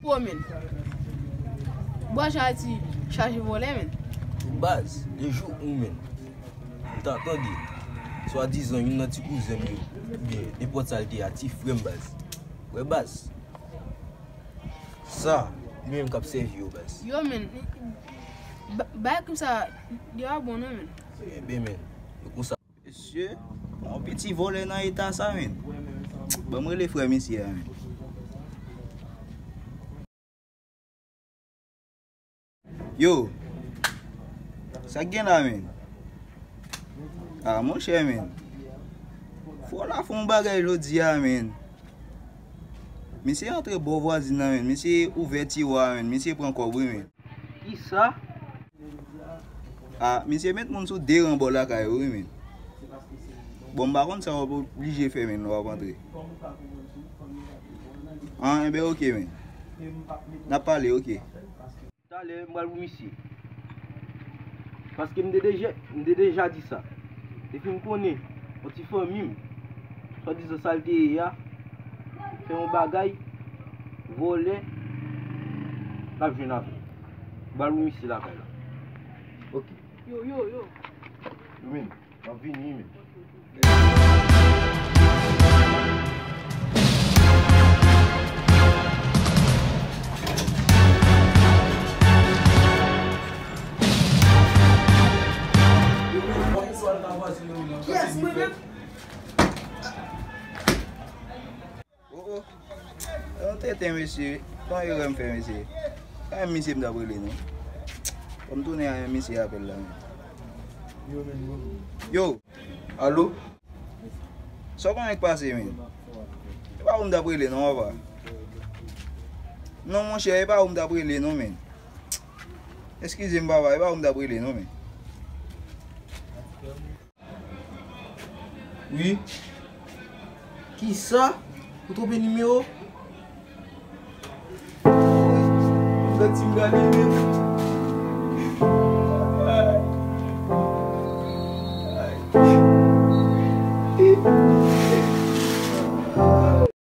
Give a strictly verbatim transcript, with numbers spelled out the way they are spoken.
Pwo, men. Bwa Jay ti chaje vòlè, men. Baz, le jou ou, men, m ta tande swadizan youn nan ti kouzen m yo, oubyen nenpòt sa l te a, ti frè m, baz. Wè, baz. Sa, li menm k ap sèvi yo, baz. Yo, men, ba-, bagay konsa, li pa bon, non, men. Enben, men, e konsa. Mesye, yon piti vòlè nan eta sa, men. Ban m rele frè misye a, men. Yo, sa k gen la, men? Ah, monchè, men. Fò la fè yon bagay jodi a, men. Misye antre bò vwazin nan, men. Misye ouvè tiwa, men. Misye pran kòb, wi, men. Kisa? Ah, misye met moun sou de ran bò lakay ou, wi, men. Bon, m pa konn sa w ap oblije fè, men, lè w ap antre. Ah, enben, oke, men. N ap pale, oke. Talè, m pral pou misye. Paske m te deja, m te deja di sa. Depi m konnen yon ti fanmi m, swadizan sa l te ye a, fè yon bagay, vòlè, l ap jwenn avè l. M pral pou misye lakay la. Oke. Yo, yo, yo. Yo, men. M ap vini, men. Kiyès, mwen menm? Oh, oh. Yon tenten, mesye. Fè yon erè m fè, mesye. Pa menm misye m t ap rele, non. Fò m tounen a menm misye apèl la, men. Yo, men, yo. Yo. Alo? Sa w konnen k pase, men? E pa ou m t ap rele, non, papa. Non, monchè, e pa ou m t ap rele, non, men. Eskize m, papa, e pa ou m t ap rele, non, men. Wi. Kisa? Ou twonpe nimewo? Gad si m gade, men.